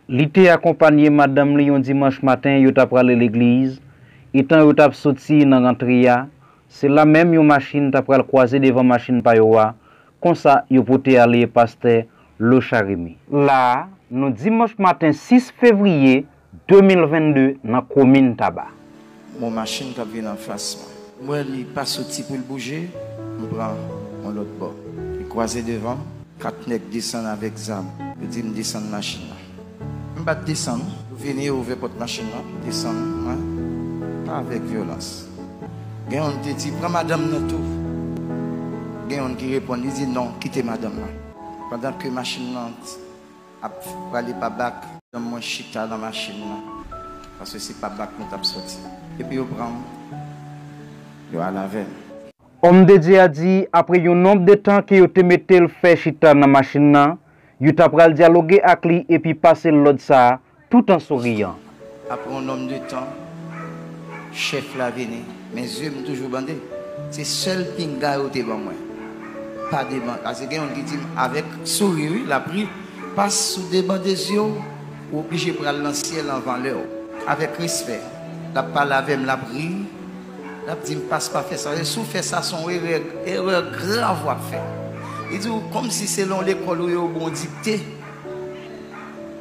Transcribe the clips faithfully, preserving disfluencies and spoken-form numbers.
Li te akonpanye madanm li yon dimanch maten, yo ta prale legliz. Etan yo t ap soti nan rantre a, se la menm yon machin ta pral kwaze devan machin pa yo a, konsa yo pote ale pastè Locha Remy. La a, nou dimanch maten sis fevriye de mil vennde nan komin Taba. Bon, machin k ap vin anfas mwen. M wè li pa soti pou l bouje, m pran yon lòt bò. Li kwaze devan m, kat nèg desann avèk zam. Yo di m desann machin nan. M pa t desann. Yo vini, yo ouvè pòt machin nan, desann mwen, pa avèk vyolans. Gen youn te di, "Pran madanm nan tou." Gen youn ki reponn, li di, "Non, kite madanm nan." Pandan ke machin nan ap prale pa bak, madanm mwen chita nan machin nan, paske se pa bak nou t ap soti. Epi yo pran m, yo al avè m. Òm de Dye a di, apre yon nonb de tan ke yo te mete l fè chita nan machin nan, yo ta pral dyaloge ak li epi pase l lòd sa a, tout an souriyan. Apre yon nonb de tan, chèf la vini, men zye m toujou bande. Se sèl pinga yo te ban mwen. Pa debande. Paske gen youn ki di m avèk souri, wi, l ap ri, "Pas sou debande zye w, ou oblije pral nan syèl anvan lè w." Avèk respè, l ap pale avè m, l ap ri, l ap di m, "Pas, pa fè sa." Si w fè sa, se yon erè, erè grav w ap fè. Li di w, kòmsi se lan lekòl ou ye, yo ba w dikte,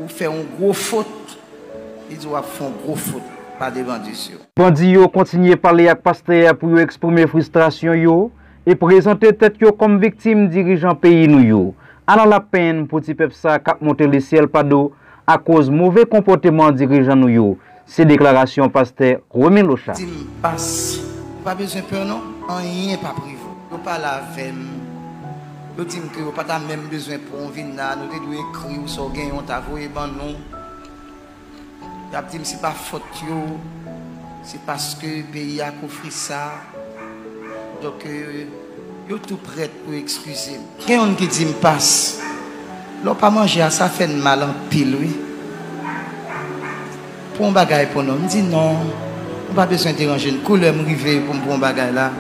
ou fè yon gwo fot. Li di w ap fè yon gwo fot pa devan Dye. Bandi yo kontinye pale ak pastè a pou yo eksprime fristrasyon yo e prezante tèt yo kòm viktim dirijan peyi nou yo. Ala lapenn pou ti pèp sa k ap monte lesyèl pa do akoz move konpòteman dirijan nou yo, se deklarasyon pastè Remy Locha. Di m, "Pas, ou pa bezwen pè non, anyen p ap rive w." Yo pale avè m, yo di m ke yo pa ta menm bezwen pran w vin la, nou te dwe ekri w sa w genyen, w ta voye ban nou. Y ap di m se pa fòt yo, se paske peyi a k ofri sa. Donk, euh, yo tou prèt pou ekskize m. Gen youn ki di m, "Pas, lè w pa manje a, sa fè n mal anpil, wi. Pran yon bagay pou nou." M di, "Non, nou pa bezwen deranje n. Kou lè m rive pou m pran yon bagay la,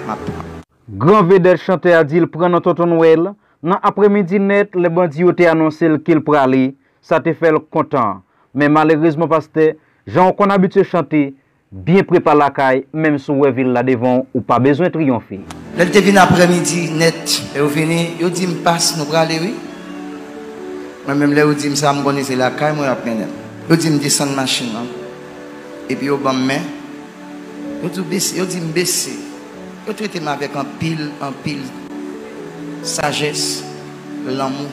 m ap pran." Gran vedèt chantè a di l pran nan Tonton Nwèl, nan aprèmidi nèt, lè bandi yo te anonse l ke l prale, sa te fè l kontan. Men malerezman, pastè, jan w konn abitye chante, byen pre pa lakay, menm si w wè vil la devan w, ou pa bezwen triyonfe. Lè l te vin aprèmidi nèt, lè yo vini, yo di m, "Pas, nou prale, wi." Mwen menm, lè yo di m sa, m konnen se lakay mwen y ap mennen m. Yo di m desann machin nan, epi yo ban m men. Yo di w bese, yo di m bese. Yo trete m avèk anpil, anpil sajès, lanmou,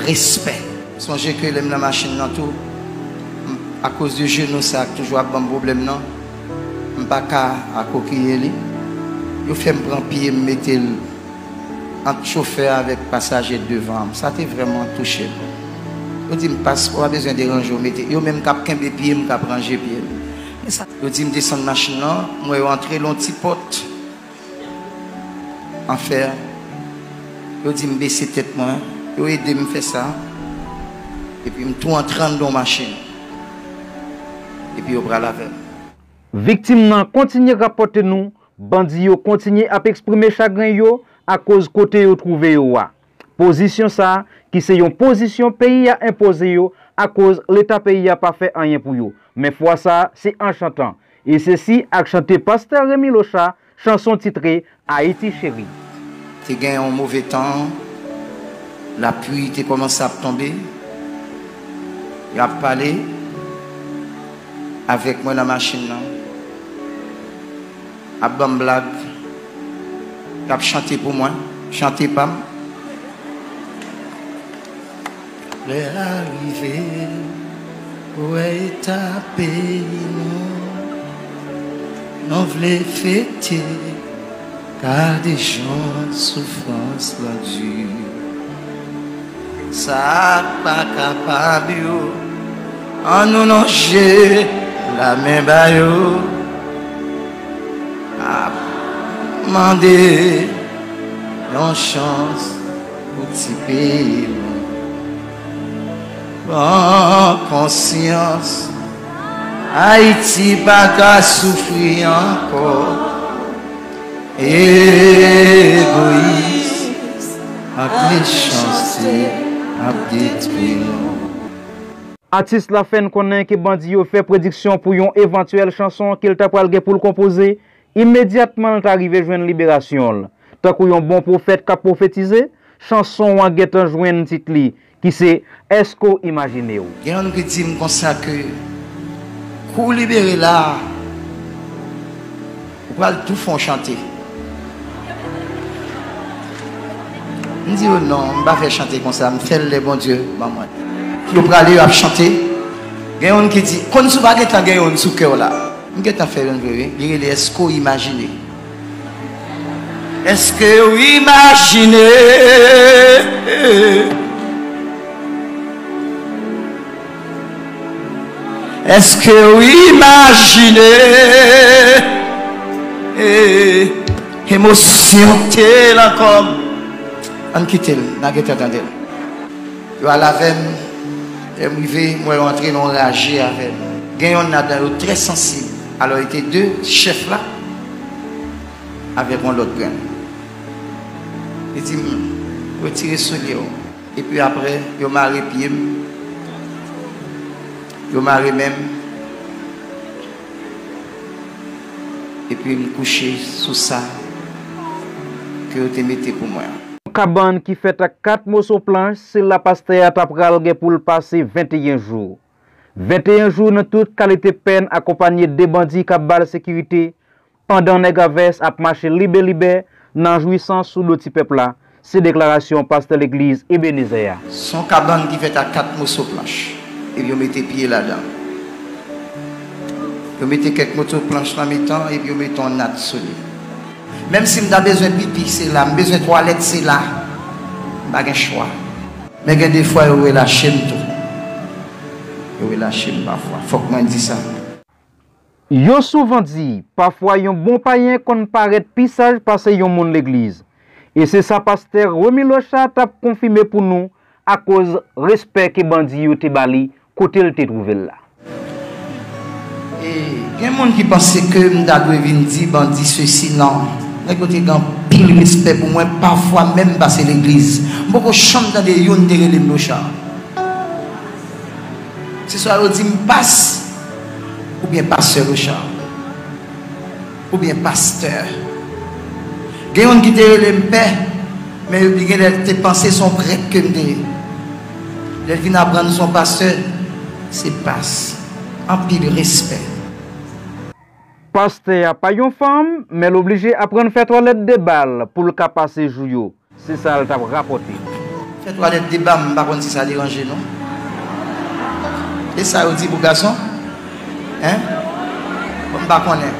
respè. Sonje ke lè m nan machin nan tou, m, akoz de jenou sa k toujou ap ban m pwoblèm nan, m pa ka akokiye li. Yo fè m pran pye m mete l ant chofè avèk pasaje devan an. Sa te vrèman touche m. Yo di m, "Pas, ou pa bezwen deranje w, mete." Yo menm k ap kenbe pye m, k ap ranje pye m. Men sa, yo di m desann machin nan, m wè yo antre l yon ti pòt an fè. Yo di m bese tèt mwen, yo ede m fè sa. Epi m tou antre anndan yon machin. Epi yo pral avè m. Viktim nan kontinye rapòte nou, bandi yo kontinye ap eksprime chagren yo akoz kote yo twouve yo a. Pozisyon sa a, ki se yon pozisyon peyi a enpoze yo akoz Leta peyi a pa fè anyen pou yo. Men fwa sa a, se an chantan. E se si ak chante pastè Remy Locha, chanson titre Ayiti Cheri. Te gen yon move tan, lapli te kòmanse ap tonbe. Y ap pale avèk mwen nan machin nan, ap ban m blag, y ap chante pou mwen, chante pa m. Lè a rive, ou wè eta peyi nou, nou vle fete, gade jan soufrans lan di. Sa k pa kapab yo, ann nou lonje lamen ba yo. Ap mande yon chans pou ti peyi nou. Pran konsyans, Ayiti pa ka soufri ankò. Egoyis ak mechanste ap detwi nou. Atis la fè n konnen ke bandi yo fè prediksyon pou yon evantyèl chanson ke l ta pral gen pou l konpoze imedyatman l ta rive jwenn liberasyon l. Tankou yon bon pwofèt k ap pwofetize, chanson an gentan jwenn tit li, ki se Èske w imajine w? Gen youn ki di m konsa ke kou w libere la a, ou pral tou fè yon chante. M di yo non, m pa fè chante konsa, m fè l lè Bondye ban mwen. Yo prale, yo ap chante. Gen youn ki di, konn si w pa gentan gen youn sou kè w la. M gentan fè youn vre wi. Li rele Èske w imajine? Èske w imajine? Èske w imajine? Emosyon te nan kò m. Ann kite l, n a gentan tande l. Yo al avè m, lè m rive, m wè yo antre nan yon raje avè m. Gen yonn ladan yo trè sansib. Alò, li te de chèf la avèk yon lòt grenn. Li di m, retire soulye w. Epi apre, yo mare pye m, yo mare men m, epi m kouche sou sa ke yo te mete pou mwen an. Yon kabann ki fèt ak kat moso planch, se la pastè a ta pral gen pou l pase venteyen jou. Venteyen jou nan tout kalite pèn, akonpanye de bandi k ap ba l sekirite, pandan nèg a vès ap mache libelibè nan jwisans sou do ti pèp la, se deklarasyon pastè legliz Ebenezè a. Se yon kabann ki fèt ak kat moso planch, epi yo mete pye ladan. Yo mete kèk moso planch nan mitan, epi yo mete yon nat sou li. Menm si m ta bezwen pipi, se la. M bezwen twalèt, se la. M pa gen chwa. Men gen de fwa, yo relache m tou. Yo relache m pafwa. Fòk mwen di sa. Yo souvan di, pafwa yon bon payen konn parèt pi saj pase yon moun legliz. E se sa pastè Remy Lochard t ap konfime pou nou akoz respè ke bandi yo te ba li kote l te twouve l la. E gen moun ki panse ke m ta dwe vin di bandi sesi, non. Nèg yo te gen anpil respè pou mwen, pafwa menm pase legliz. M poko janm tande youn te rele m Lochard. Se swa yo di m pas, oubyen pastè Lochard, oubyen pastè. Gen youn ki te rele m pè, men yo gen lè te panse se yon prèt ke m te ye. Lè l vin aprann se yon pastè, se pas. Anpil respè. Pastè a pa yon fanm, men l oblije aprann fè twalèt de ba l pou l ka pase jou yo. Se sa l t ap rapòte. Fè twalèt de ba m, m pa konn si sa deranje non. E sa yo di pou gason? Hein? Bon, m pa konnen.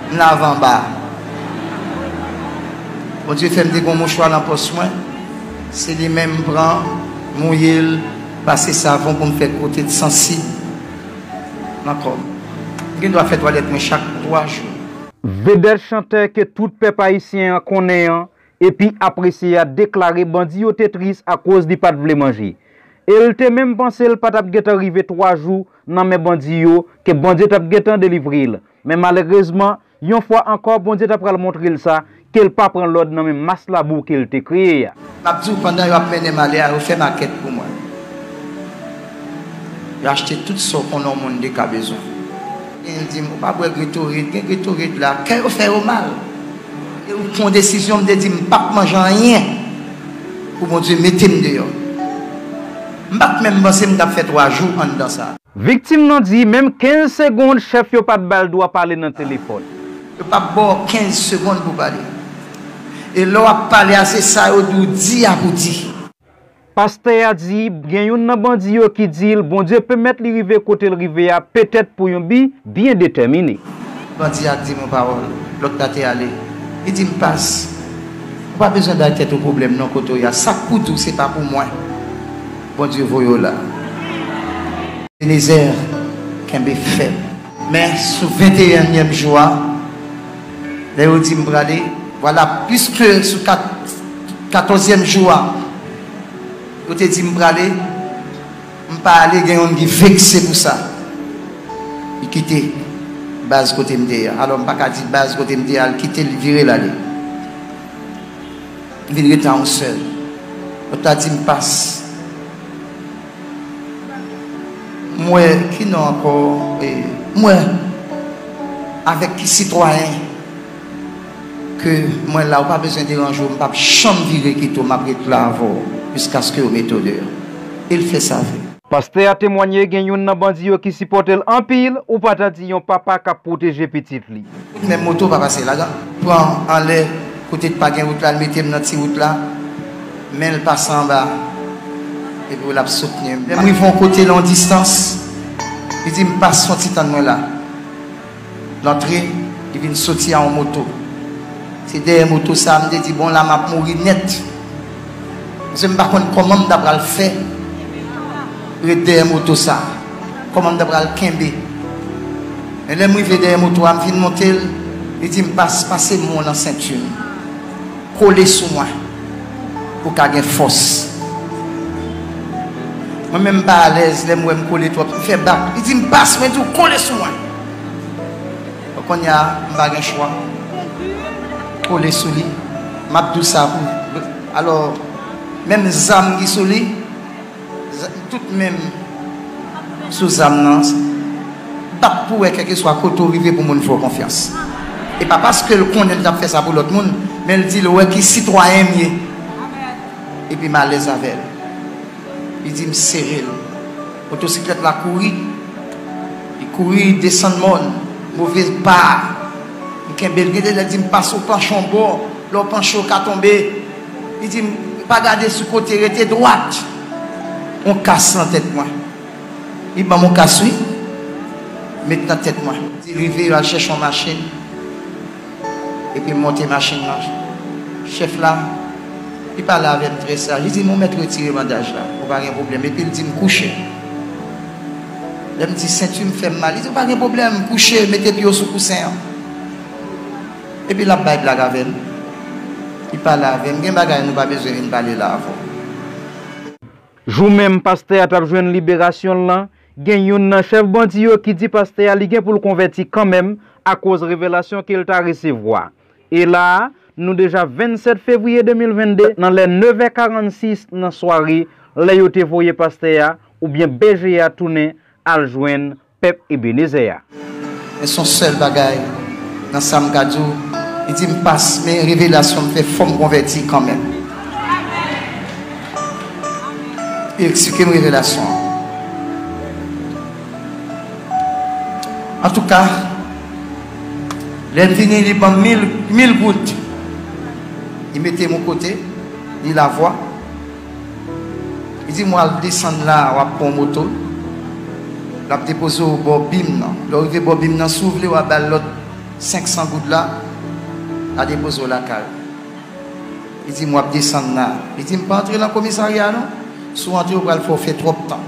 M lave anba. Bondye fè m te gen yon mouchwa nan pòch mwen. Se li menm m pran, mouye l, pase savon pou m fè kote l sansib nan kò m. M gen dwa fè twalèt mwen chak twa jou. Vedèt chantè ke tout pèp ayisyen an konnen an, epi apresye a deklare bandi yo te tris akoz li pa t vle manje. E l te menm panse l pa t ap gentan rive twa jou nan men bandi yo, ke Bondye t ap gentan delivre l. Men malerezman, yon fwa ankò, Bondye ta pral montre l sa, ke l pa pran lòd nan men mas labou ke l te kreye a. M ap di w, pandan yo ap mennen m ale a, yo fè makèt pou mwen. Yo achte tout sa w konnen yon moun te ka bezwen. Gen di m, ou pa bwè Gatorade, gen Gatorade la, kè yo fè yo mal. E ou pran yon desizyon, m te di m p ap manje anyen pou Bondye mete m deyò. M pa t menm panse m t ap fè twa jou anndan sa. Viktim nan di menm kenz segonn chèf yo pa t ba l dwa pale nan telefòn. Yo p ap ba w kenz segonn pou pale. E lè w ap pale a, se sa yo di w di a pou di. Pastè a di gen youn nan bandi yo ki di l Bondye pèmèt li rive kote l rive a petèt pou yon bi byen detèmine. Bandi a di m yon pawòl, lòt la te ale. Li di m, pas, ou pa bezwen bay tèt ou pwoblèm non kote w ye a. Sa k pou di w se pa pou mwen. Bondye voye w la. Ebenezer, kenbe fèm. Men sou venteyenyèm jou a, lè yo di m prale, vwala, pliske sou kat, katòzyèm jou a, yo te di m prale, m pa ale, gen youn ki vekse pou sa. Li kite baz kote m te ye a. Alò, m pa ka di baz kote m te ye a, l kite l, li vire l ale. M vin rete a yon sèl. Lòt la di m pas. M wè ki non ankò, e, m wè avèk ki sitwayen ke mwen la, ou pa bezwen deranje w, m p ap janm vire kite w, m ap ret la avè w jiskaske yo mete w deyò. E l fè sa vre. Pastè a temwanye gen youn nan bandi yo ki sipòte l anpil, ou pa ta di yon papa k ap pwoteje pitit li. Menm moto pa pase ladan. Pran anlè, kote k pa gen wout la, l mete m nan ti wout la, men l pase anba, epi l ap soutni m. Lè m rive yon kote nan yon distans, li di m, "Pase yon ti tann mwen la." L antre, li vin soti a yon moto. Se dèyè moto sa a, m te di, "Bon, la m ap mouri nèt." Paske m pa konn kòman m ta pral fè ret dèyè moto sa a. Kòman m ta pral kenbe. Men lè m rive dèyè moto a, m fin monte l, li di m, "Pas, pase men w nan senti m. Kole sou mwen pou w ka gen fòs." Mwen menm m pa alèz, lè m wè m kole twòp, m fè bak. Li di m, "Pas, mwen di w kole sou mwen." Kounye a, m pa gen chwa. Kole sou li. M ap di w sa pou, alò, menm zam ki sou li, z-, tout menm sou zam nan, bat pou wè kèlkeswa kote w rive pou moun fè w konfyans. E pa paske l konnen l t ap fè sa pou lòt moun, men l di l wè ki sitwayen m ye. Epi m alèz avè l. Li di m sere l. Motosiklèt la kouri. Li kouri desann mòn, move pa. M kenbe l, gen de lè l di m, "Pas, ou panche yon bò, lè w panche w ka tonbe." Li di m, "Pa gade sou kote, rete dwat." Yon kas nan tèt mwen. Li ban m yon kas, wi. Met nan tèt mwen. Li rive, yo al chèche yon machin. Epi m monte machin nan. Chèf la, li pale avè m trè saj. Li di m, "Ou mèt retire bandaj la. Ou pa gen pwoblèm." Epi l di m, "Kouche." Lè m di, "Senti m fè m mal." Li di, "Ou pa gen pwoblèm. Kouche, mete pye w sou kousen an." Epi l ap bay blag avè m. Li pale avè m. Gen bagay nou pa bezwen vin pale la avè w. Jou menm pastè a t ap jwenn liberasyon l lan, gen youn nan chèf bandi yo ki di pastè a li gen pou l konvèti kanmenm akoz revelasyon ke l ta resevwa. E la a, nou deja vennsèt fevriye de mil vennde, nan lè nevè karannsis nan sware, lè yo te voye pastè a, oubyen B G a tounen al jwenn pèp Ebenezè a. Men se yon sèl bagay nan sa m ka di w, li di m, "Pas, men revelasyon m fè, fò m konvèti kanmenm." Li eksplike m revelasyon an. Antouka, lè m vini, li ban m mil, mil goud. Li mete m yon kote, li lavwa. Li di m, "W al desann la, w ap pran yon moto. L ap depoze w bò bim nan. Lè w rive bò bim nan, si w vle, w a ba l lòt senk san goud la, l a depoze w lakay ou." Li di m, "W ap desann la." Li di m, "Pa antre nan komisarya a non. Si w antre, w pral fè w fè twòp tan.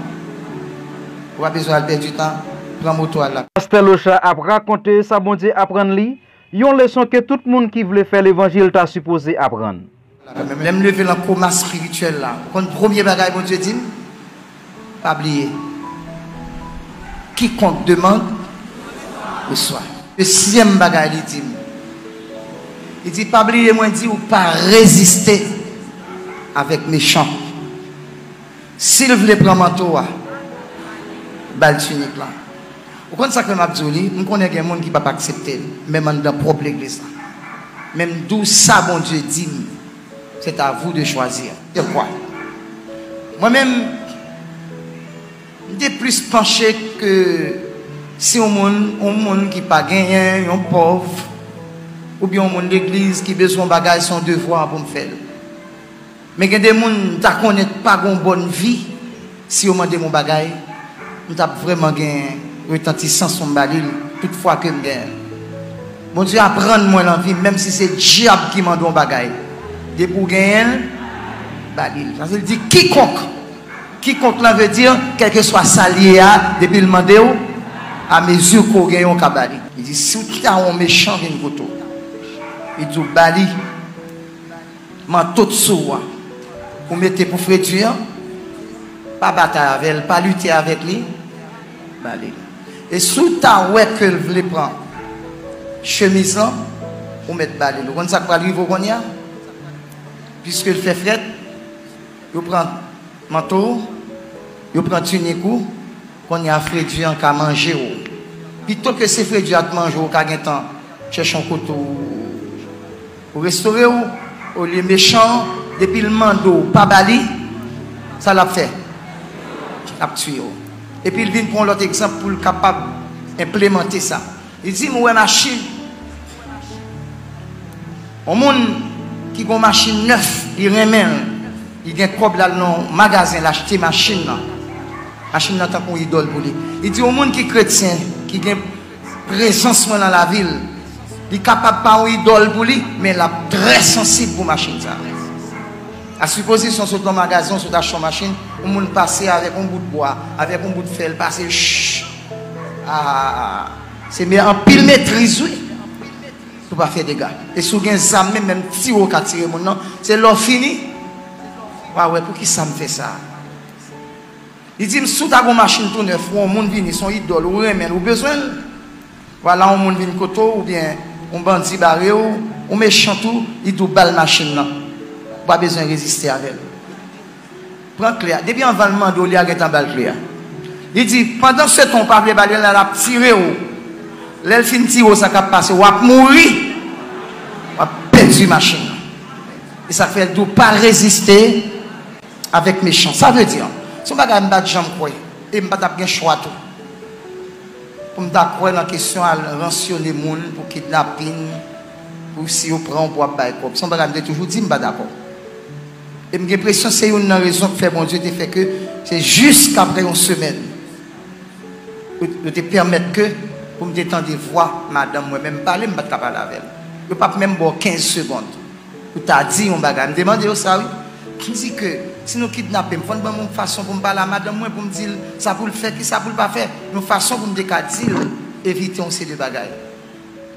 Ou pa bezwen al pèdi tan. Pran moto a la." Pastè Locha ap rakonte sa Bondye aprann li, yon leson ke tout moun ki vle fè levanjil ta sipoze aprann. Lè m leve nan koma espirityèl la, ou konn premye bagay Bondye di m? Pa bliye. Quiconque demande, reçoit. Dezyèm bagay li di m, li di, "Pa bliye mwen di w pa reziste avèk mechan." Si l vle pran manto a, ba l tinik lan. Ou konn sa ke m ap di w li? M konnen gen moun ki p ap aksepte l, menm anndan pwòp legliz la. Men m di w sa Bondye di m, c'est à vous de choisir. De quoi? Mwen menm, m te plis panche ke si yon moun, yon moun ki pa genyen, yon pòv, oubyen yon moun legliz ki bezwen yon bagay, se yon devwa pou m fè l. Men gen de moun m ta konnen pa gen yon bòn vi, si yo mande m yon bagay, m t ap vrèman gen retantisans pou m ba li l, tout fwa ke m genyen l. Bondye aprann mwen nan vi m, menm si se dyab ki mande w yon bagay, depi w genyen l, ba li l. Sa vle di kikonk. Kikonk lan vle di, kèlkeswa sa l ye a, depi l mande w, amezi ke w genyen w ka ba li. Li di, si w ta wè yon mechan vin kote w, li di w ba li manto t sou w an, ou mete pou fredi an, pa batay avè l, pa lite avèk li, ba li l. E si w ta wè ke l vle pran chemiz lan, ou mèt ba li l. Ou konn sa k pral rive w kounye a? Piske l fè frèt, yo pran manto w, yo pran tinik ou, Kounye a fredi an ka manje w. Pito ke se fredi a t manje w, ou ka gentan chèche yon kote ou, ou restore w. Olye mechan an, depi l mande w pa ba li, sa l ap fè? L ap tiye w. Epi l vin pran yon lòt egzanp pou l kapab enplemante sa. Li di m, ou wè machin. Yon moun ki gon machin nèf, li renmen l, li gen kòb, l al nan yon magazen, l achte machin nan. Machin nan tankou yon idòl pou li. Li di yon moun ki kretyen, ki gen prezans mwen nan lavi l, li kapab pa yon idòl pou li, men l ap trè sansib pou machin sa. A sipozisyon sot nan magazen, sot achte yon machin, yon moun pase avèk yon bout bwa, avèk yon bout fè, l pase, ch, a, se me anpil metriz, wi. Pou pa fè dega. E si w gen zam menm, menm tire w ka tire moun nan, se lè w fini, w a wè poukisa m fè sa. Li di m, si w ta gon machin tou nèf, ou yon moun vini, se yon idòl, ou renmen l, ou bezwen l. Vwala, yon moun vin kote w, oubyen yon bandi bare w, ou mechan tou, li di w ba l machin nan. Ou pa bezwen reziste avè l. Pran kle a. Depi anvan l mande w, li a gentan ba l kle a. Li di, pandan se tan w pa vle ba l, l ap tire w. Lè l fin tire w, sa k ap pase, w ap mouri. W ap pèdi machin nan. E sa k fè l di w pa reziste avèk mechan. Sa vle di, se yon bagay m pa t janm kwè. E m pa t ap gen chwa tou. Pou m ta kwè nan kesyon al ransyone moun pou kidnapin, pou si yo pran w pou w ap bay kòb. Se yon bagay m te toujou di m pa dakò. E m gen enpresyon se youn nan rezon k fè Bondye te fè ke se jis apre yon semèn, yo, yo te pèmèt ke pou m te tande vwa madanm mwen, men m pale, m pa t ka pale avè l. Yo p ap menm ba w kenz segonn pou ta di yon bagay. M te mande yo sa, wi. M di ke si nou kidnape m, fò n ban m yon fason pou m pale a madanm mwen, pou m di l sa pou l fè, ki sa pou l pa fè, yon fason pou m te ka di l evite yon seri de bagay.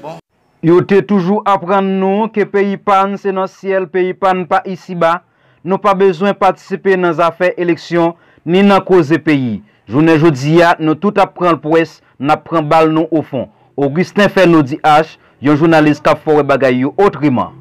Bon. Yo te toujou aprann nou ke peyi pa n se nan syèl, peyi pa n pa isiba. Nou pa bezwen patisipe nan zafè eleksyon, ni nan koze peyi. Jounen jodi a, nou tout ap pran l pwès, n ap pran bal nou ofon. Augustin Fernaudy H, yon jounalis k ap fè w wè bagay yo otreman.